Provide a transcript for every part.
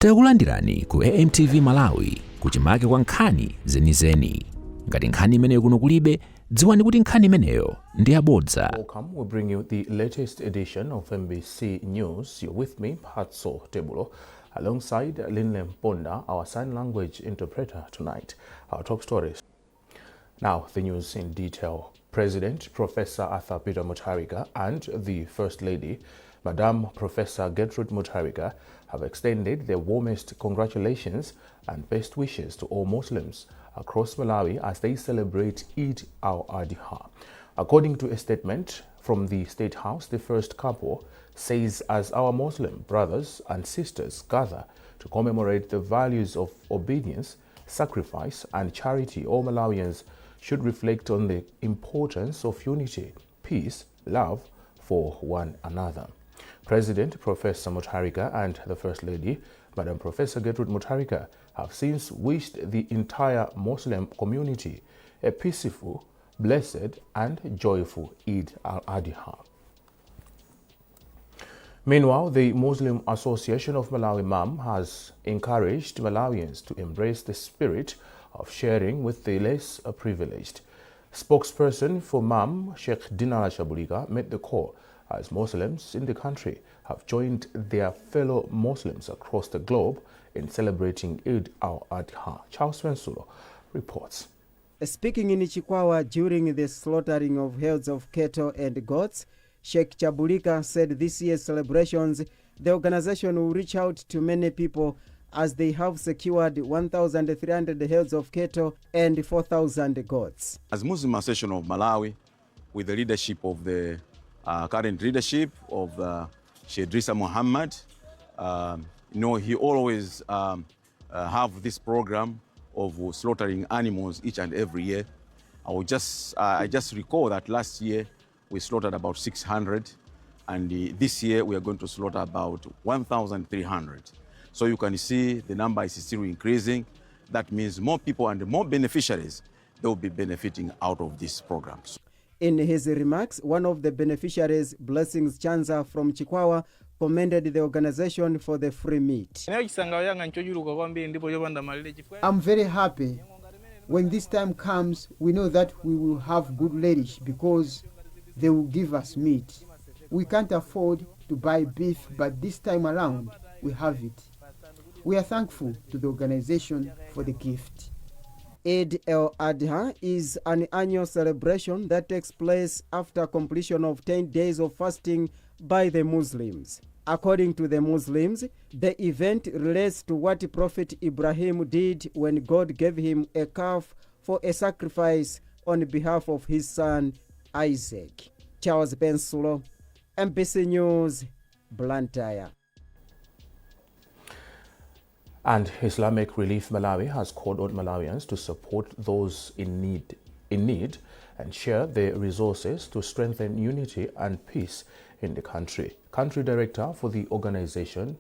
Takulandirani ku AMTV Malawi kuchimake kwa nkhani zenizeni. Ngati nkhani imeneyo kuno kulibe, dziwani kuti nkhani imeneyo ndi yabodza. Welcome, we bring you the latest edition of MBC News. You're with me, Patso Tebulo, alongside Linle Mponda, our sign language interpreter tonight. Our top stories. Now, the news in detail. President Professor Arthur Peter Mutharika and the First Lady, Madam Professor Getrude Mutharika, have extended their warmest congratulations and best wishes to all Muslims across Malawi as they celebrate Eid al-Adha. According to a statement from the State House, the first couple says, as our Muslim brothers and sisters gather to commemorate the values of obedience, sacrifice and charity, all Malawians should reflect on the importance of unity, peace, love for one another. President Professor Mutharika and the First Lady, Madam Professor Getrude Mutharika, have since wished the entire Muslim community a peaceful, blessed and joyful Eid al-Adha. Meanwhile, the Muslim Association of Malawi MAM has encouraged Malawians to embrace the spirit of sharing with the less privileged. Spokesperson for MAM, Sheikh Dinala Shabulika, made the call as Muslims in the country have joined their fellow Muslims across the globe in celebrating Eid al-Adha. Charles Wensulo reports. Speaking in Chikwawa during the slaughtering of herds of cattle and goats, Sheikh Chabulika said this year's celebrations, the organization will reach out to many people as they have secured 1,300 herds of cattle and 4,000 goats. As Muslim Association of Malawi, with the leadership of the current leadership of Sheikh Drisa Muhammad, he always have this program of slaughtering animals each and every year. I just recall that last year we slaughtered about 600, and this year we are going to slaughter about 1,300. So you can see the number is still increasing. That means more people and more beneficiaries, they will be benefiting out of these programs. In his remarks, one of the beneficiaries, Blessings Chanza from Chikwawa, commended the organization for the free meat. I'm very happy. When this time comes, we know that we will have good ladies because they will give us meat. We can't afford to buy beef, but this time around, we have it. We are thankful to the organization for the gift. Eid al-Adha is an annual celebration that takes place after completion of 10 days of fasting by the Muslims. According to the Muslims, the event relates to what Prophet Ibrahim did when God gave him a calf for a sacrifice on behalf of his son Isaac. Charles Bensulo, MBC News, Blantyre. And Islamic Relief Malawi has called on Malawians to support those in need and share their resources to strengthen unity and peace in the country. Country Director for the organization,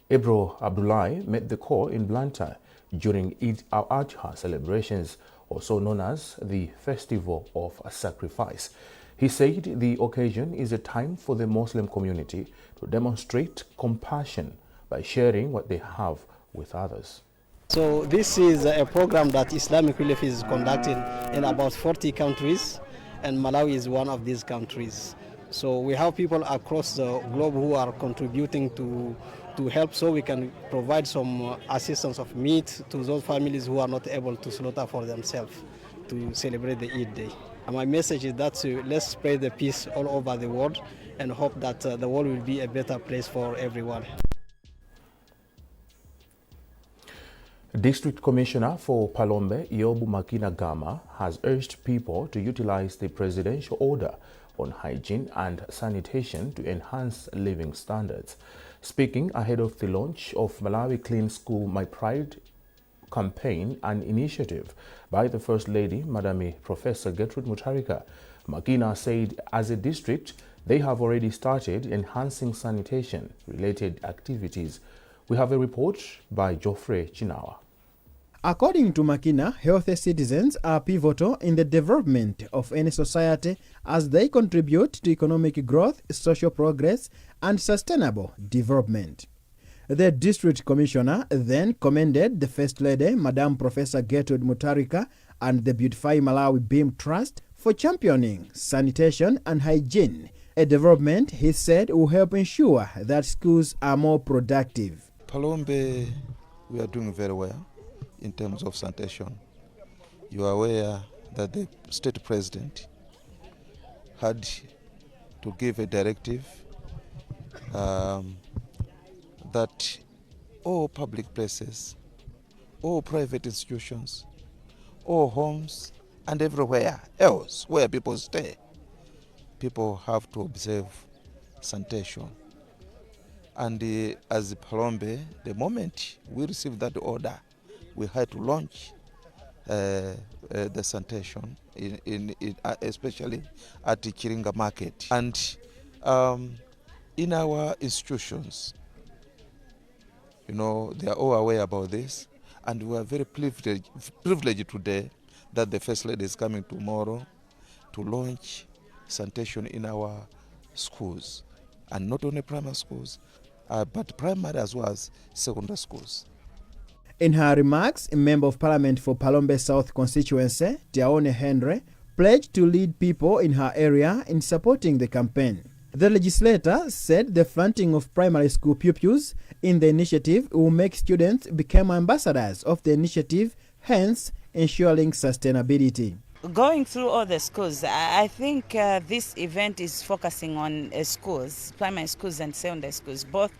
Ibro Abdullahi, made the call in Blantyre during Eid al-Adha celebrations, also known as the Festival of Sacrifice. He said the occasion is a time for the Muslim community to demonstrate compassion by sharing what they have with others. So this is a program that Islamic Relief is conducting in about 40 countries, and Malawi is one of these countries. So we have people across the globe who are contributing to help, so we can provide some assistance of meat to those families who are not able to slaughter for themselves to celebrate the Eid day. And my message is that let's spread the peace all over the world and hope that the world will be a better place for everyone. District Commissioner for Palombe, Yobu Makina Gama, has urged people to utilize the presidential order on hygiene and sanitation to enhance living standards. Speaking ahead of the launch of Malawi Clean School My Pride campaign, an initiative by the First Lady, Madam Professor Getrude Mutharika, Makina said as a district, they have already started enhancing sanitation-related activities. We have a report by Geoffrey Chinawa. According to Makina, healthy citizens are pivotal in the development of any society as they contribute to economic growth, social progress, and sustainable development. The district commissioner then commended the First Lady, Madam Professor Getrude Mutharika, and the Beautify Malawi Beam Trust for championing sanitation and hygiene, a development he said will help ensure that schools are more productive. Palombe, we are doing very well in terms of sanitation. You are aware that the state president had to give a directive that all public places, all private institutions, all homes, and everywhere else where people stay, people have to observe sanitation. And as Palombe, the moment we received that order, we had to launch the sanitation, especially at the Chiringa market. And in our institutions, you know, they are all aware about this, and we are very privileged today that the First Lady is coming tomorrow to launch sanitation in our schools, and not only primary schools, but primary as well as secondary schools. In her remarks, a Member of Parliament for Palombe South constituency, Tiaone Henry, pledged to lead people in her area in supporting the campaign. The legislator said the fronting of primary school pupils in the initiative will make students become ambassadors of the initiative, hence ensuring sustainability. Going through all the schools, I think this event is focusing on schools, primary schools and secondary schools, both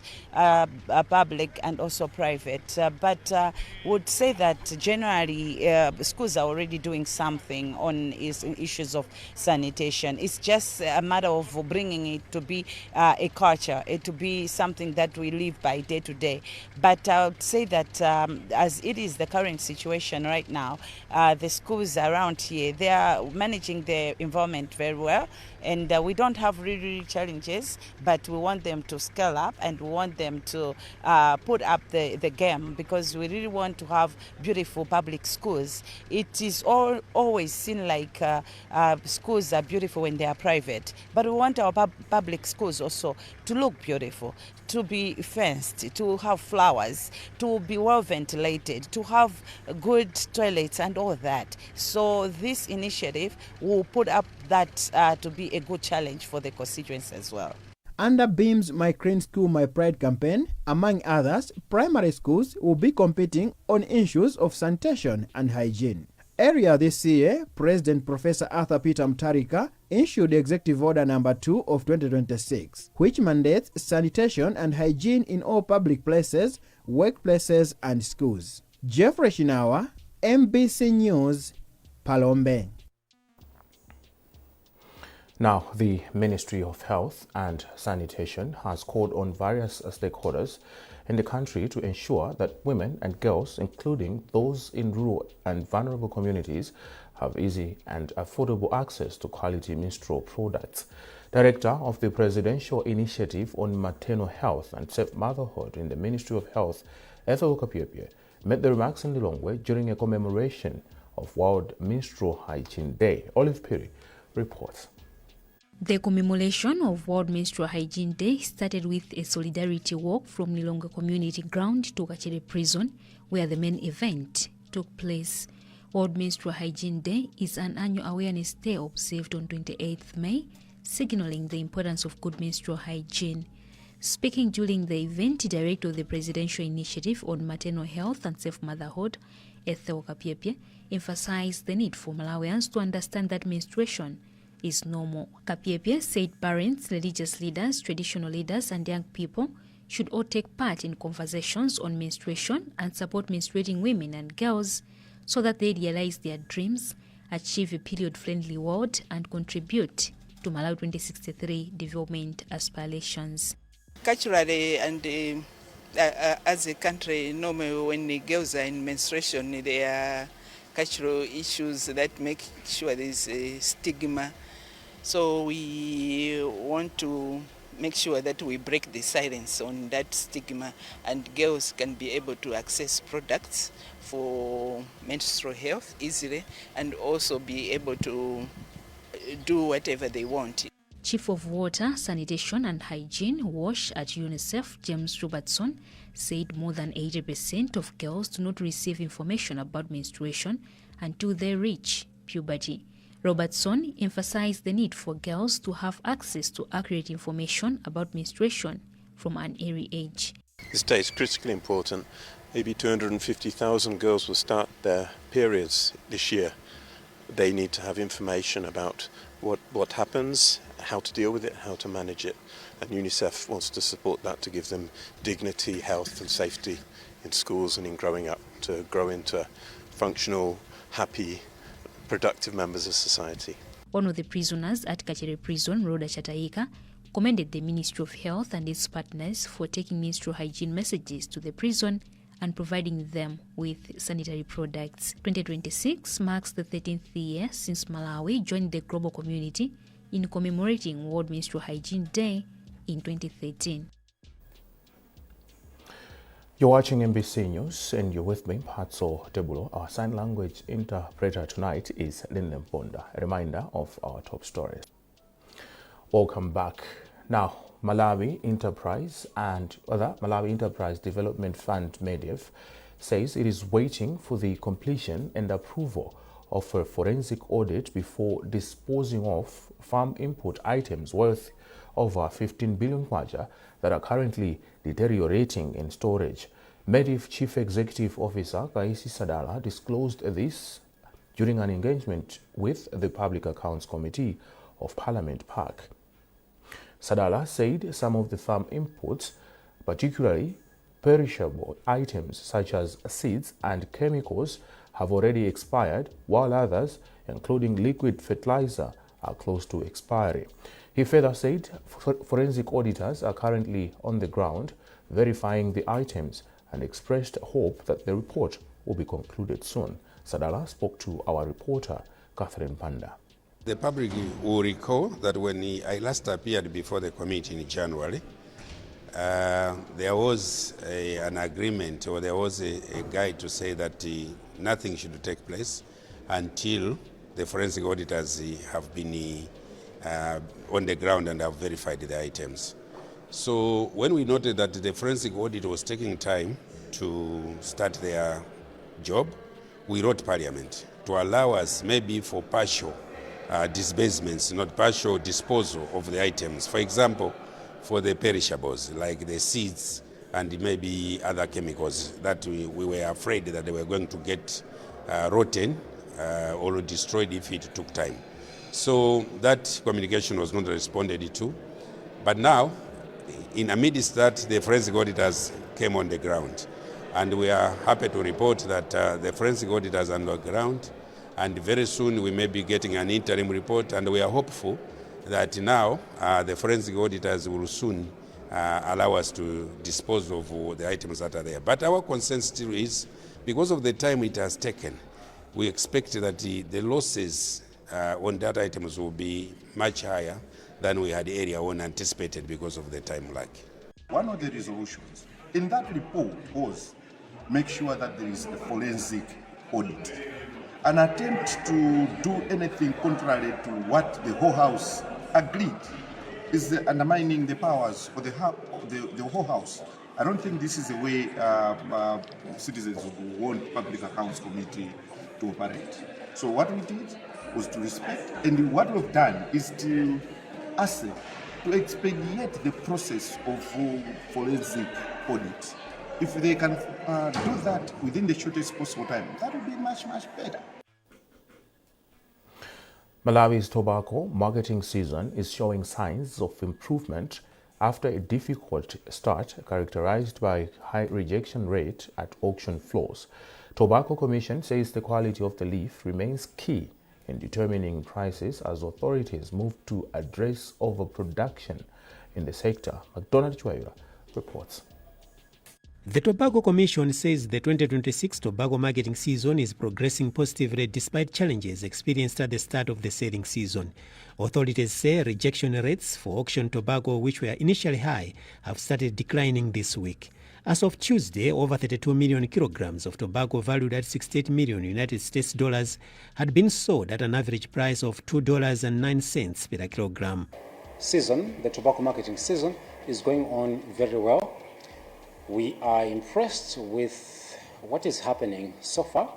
public and also private. But would say that generally schools are already doing something on issues of sanitation. It's just a matter of bringing it to be a culture, it to be something that we live by day to day. But I would say that as it is the current situation right now, the schools around here, they are managing their environment very well, and we don't have really challenges, but we want them to scale up and we want them to put up the game, because we really want to have beautiful public schools. It is always seen like schools are beautiful when they are private, but we want our public schools also to look beautiful, to be fenced, to have flowers, to be well ventilated, to have good toilets and all that. So this initiative will put up that to be a good challenge for the constituency as well. Under BEAM's My Clean School, My Pride campaign, among others, primary schools will be competing on issues of sanitation and hygiene. Earlier this year, President Professor Arthur Peter Mutharika issued Executive Order No. 2 of 2026, which mandates sanitation and hygiene in all public places, workplaces and schools. Jeffrey Shinawa, MBC News, Palombe. Now, the Ministry of Health and Sanitation has called on various stakeholders in the country to ensure that women and girls, including those in rural and vulnerable communities, have easy and affordable access to quality menstrual products. Director of the Presidential Initiative on Maternal Health and Safe Motherhood in the Ministry of Health, Ethel Kapiepie, made the remarks in Lilongwe during a commemoration of World Menstrual Hygiene Day. Olive Piri reports. The commemoration of World Menstrual Hygiene Day started with a solidarity walk from Lilongwe Community Ground to Kachere Prison, where the main event took place. World Menstrual Hygiene Day is an annual awareness day observed on 28th May, signaling the importance of good menstrual hygiene. Speaking during the event, Director of the Presidential Initiative on Maternal Health and Safe Motherhood, Ethel Kapiepie, emphasized the need for Malawians to understand that menstruation is normal. Kapiepie said parents, religious leaders, traditional leaders, and young people should all take part in conversations on menstruation and support menstruating women and girls so that they realize their dreams, achieve a period-friendly world, and contribute to Malawi 2063 development aspirations. Culturally and as a country, normally when the girls are in menstruation, there are cultural issues that make sure there is a stigma. So we want to make sure that we break the silence on that stigma, and girls can be able to access products for menstrual health easily and also be able to do whatever they want. Chief of Water, Sanitation and Hygiene, WASH at UNICEF, James Robertson, said more than 80% of girls do not receive information about menstruation until they reach puberty. Robertson emphasized the need for girls to have access to accurate information about menstruation from an early age. This day is critically important. Maybe 250,000 girls will start their periods this year. They need to have information about what happens, how to deal with it, how to manage it. And UNICEF wants to support that to give them dignity, health and safety in schools and in growing up, to grow into functional, happy, productive members of society. One of the prisoners at Kachere Prison, Rhoda Chataika, commended the Ministry of Health and its partners for taking menstrual hygiene messages to the prison and providing them with sanitary products. 2026 marks the 13th year since Malawi joined the global community in commemorating World Menstrual Hygiene Day in 2013. You're watching MBC News and you're with me, Patso Tebulo. Our sign language interpreter tonight is Linle Mponda. A reminder of our top stories. Welcome back. Now, Malawi Enterprise Development Fund MEDEF says it is waiting for the completion and approval of a forensic audit before disposing of farm input items worth over 15 billion kwacha that are currently deteriorating in storage. MEDEF Chief Executive Officer Kaisi Sadala disclosed this during an engagement with the Public Accounts Committee of Parliament Park. Sadala said some of the farm inputs, particularly perishable items such as seeds and chemicals, have already expired, while others, including liquid fertilizer, are close to expiry. He further said forensic auditors are currently on the ground verifying the items and expressed hope that the report will be concluded soon. Sadala spoke to our reporter, Catherine Panda. The public will recall that when I last appeared before the committee in January, there was an agreement, or there was a guide to say that nothing should take place until the forensic auditors have been on the ground and have verified the items. So when we noted that the forensic audit was taking time to start their job, we wrote Parliament to allow us maybe for partial disbursements, not partial disposal of the items. For example, for the perishables, like the seeds and maybe other chemicals that we were afraid that they were going to get rotten or destroyed if it took time. So that communication was not responded to. But now, in amidst that, the forensic auditors came on the ground. And we are happy to report that the forensic auditors are on the ground. And very soon we may be getting an interim report, and we are hopeful that now the forensic auditors will soon allow us to dispose of the items that are there. But our concern still is, because of the time it has taken, we expect that the losses on that items will be much higher than we had earlier on anticipated because of the time lag. One of the resolutions in that report was make sure that there is a forensic audit. An attempt to do anything contrary to what the whole House agreed is undermining the powers of the whole House. I don't think this is the way citizens who want Public Accounts Committee to operate. So what we did was to respect, and what we've done is to ask them to expedite the process of forensic audit. If they can do that within the shortest possible time, that would be much, much better. Malawi's tobacco marketing season is showing signs of improvement after a difficult start characterized by high rejection rate at auction floors. Tobacco Commission says the quality of the leaf remains key in determining prices as authorities move to address overproduction in the sector. McDonald Chwaira reports. The Tobacco Commission says the 2026 tobacco marketing season is progressing positively despite challenges experienced at the start of the selling season. Authorities say rejection rates for auction tobacco, which were initially high, have started declining this week. As of Tuesday, over 32 million kilograms of tobacco valued at 68 million United States dollars had been sold at an average price of $2.09 per kilogram. season, the tobacco marketing season, is going on very well. We are impressed with what is happening so far.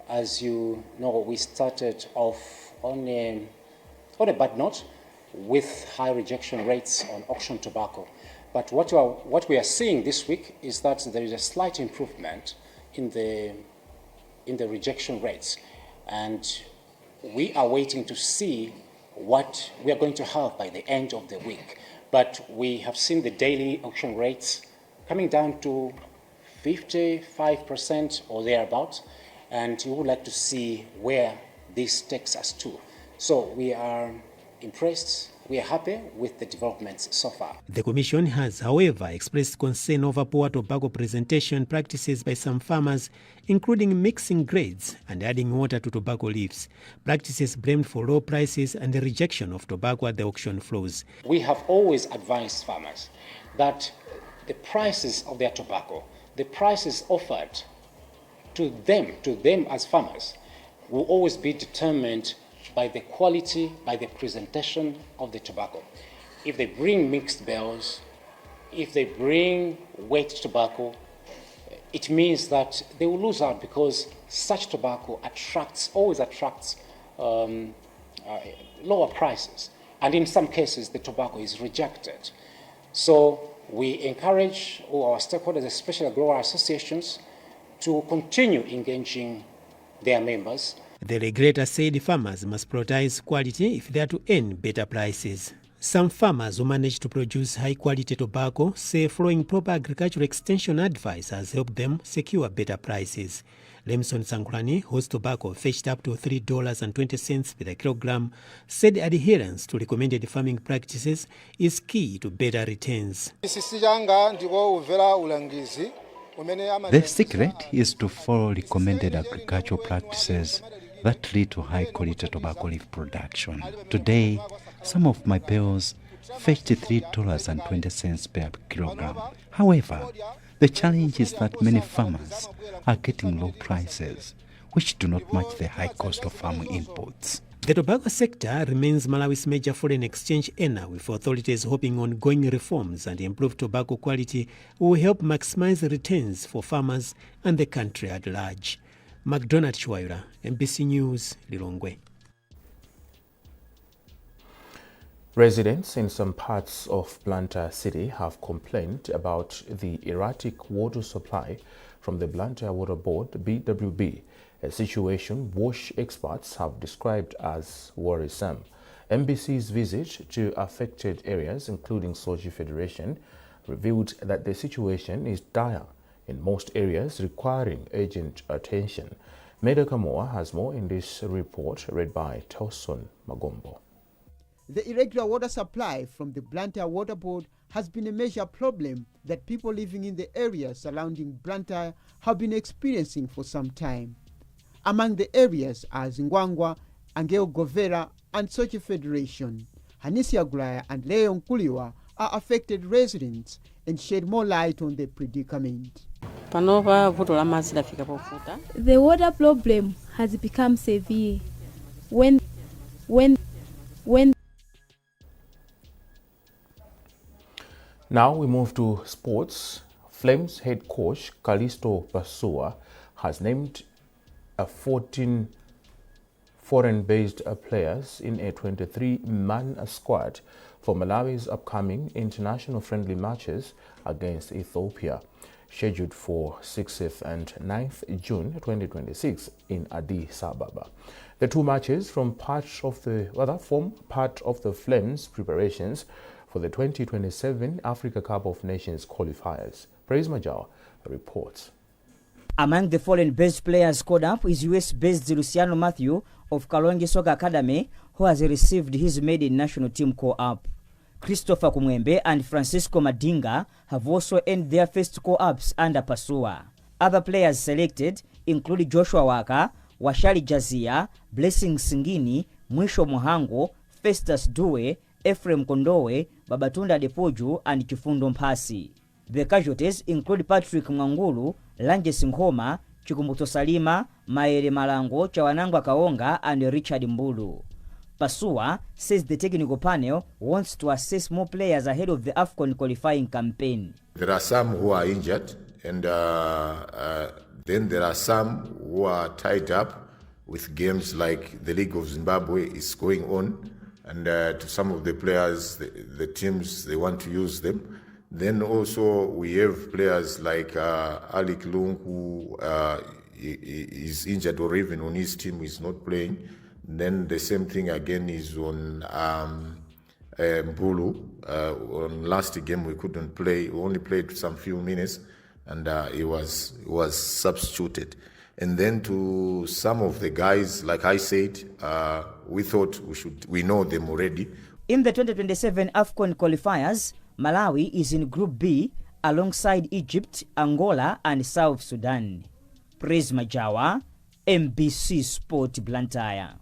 As you know, we started off on a bad note with high rejection rates on auction tobacco. But what we are seeing this week is that there is a slight improvement in the rejection rates. And we are waiting to see what we are going to have by the end of the week. But we have seen the daily auction rates coming down to 55% or thereabouts, and we would like to see where this takes us to. So we are impressed, we are happy with the developments so far. The Commission has, however, expressed concern over poor tobacco presentation practices by some farmers, including mixing grades and adding water to tobacco leaves, practices blamed for low prices and the rejection of tobacco at the auction floors. We have always advised farmers that the prices of their tobacco, the prices offered to them as farmers, will always be determined by the quality, by the presentation of the tobacco. If they bring mixed bales, if they bring wet tobacco, it means that they will lose out because such tobacco always attracts lower prices. And in some cases, the tobacco is rejected. So we encourage all our stakeholders, especially grower associations, to continue engaging their members. The regulator said farmers must prioritize quality if they are to earn better prices. Some farmers who manage to produce high-quality tobacco say following proper agricultural extension advice has helped them secure better prices. Lemson Sankurani, whose tobacco fetched up to $3.20 per kilogram, said adherence to recommended farming practices is key to better returns. The secret is to follow recommended agricultural practices that lead to high-quality tobacco leaf production. Today, some of my bales fetched $3.20 per kilogram. However, the challenge is that many farmers are getting low prices, which do not match the high cost of farm inputs. The tobacco sector remains Malawi's major foreign exchange earner, with authorities hoping ongoing reforms and improved tobacco quality will help maximize returns for farmers and the country at large. McDonald Chwaira, MBC News, Lilongwe. Residents in some parts of Blantyre City have complained about the erratic water supply from the Blantyre Water Board, BWB, a situation WASH experts have described as worrisome. MBC's visit to affected areas, including Sochi Federation, revealed that the situation is dire in most areas, requiring urgent attention. Meda Kamoa has more in this report read by Telson Magombo. The irregular water supply from the Blantyre Water Board has been a major problem that people living in the areas surrounding Blantyre have been experiencing for some time. Among the areas are Zingwangwa, Angeo Govera, and Sochi Federation. Hanisia Gulaya and Leon Kuliwa are affected residents and shed more light on the predicament. The water problem has become severe when Now we move to sports. Flames head coach Callisto Basua has named 14 foreign-based players in a 23-man squad for Malawi's upcoming international friendly matches against Ethiopia, scheduled for 6th and 9th June 2026 in Addis Ababa. The two matches form part of the Flames' preparations for the 2027 Africa Cup of Nations qualifiers. Praise Major reports. Among the foreign-based players called up is US-based Luciano Matthew of Kalonji Soccer Academy, who has received his maiden national team call-up. Christopher Kumwembe and Francisco Madinga have also earned their first call-ups under Pasua. Other players selected include Joshua Waka, Washali Jazia, Blessing Singini, Mwisho Muhango, Festus Due, Ephraim Kondowe, Babatunda Depoju, and Chifundo Mpasi. The casualties include Patrick Mwangulu, Langes Ngoma, Chikumbuto Salima, Maere Malango, Chawanangwa Kaonga, and Richard Mbulu. Pasua says the technical panel wants to assess more players ahead of the AFCON qualifying campaign. There are some who are injured, and then there are some who are tied up with games like the League of Zimbabwe is going on, and to some of the players, the teams, they want to use them. Then also we have players like Ali Klung, who is injured, or even on his team is not playing. Then the same thing again is on Mbulu. On last game we couldn't play, we only played some few minutes, and he was substituted. And then to some of the guys, like I said, we thought we know them already. In the 2027 AFCON qualifiers, Malawi is in Group B alongside Egypt, Angola and South Sudan. Praise Majawa, MBC Sport Blantyre.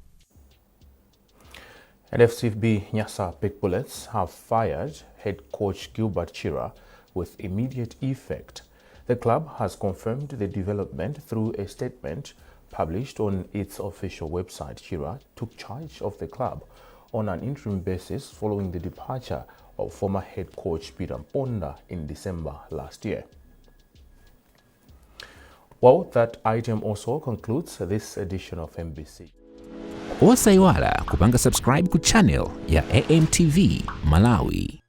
And FCB Nyasa Big Bullets have fired head coach Gilbert Chira with immediate effect. The club has confirmed the development through a statement published on its official website. Chira took charge of the club on an interim basis following the departure of former head coach Peter Mponda in December last year. Well, that item also concludes this edition of MBC. Osaiwala kupanga subscribe ku channel ya AMTV Malawi.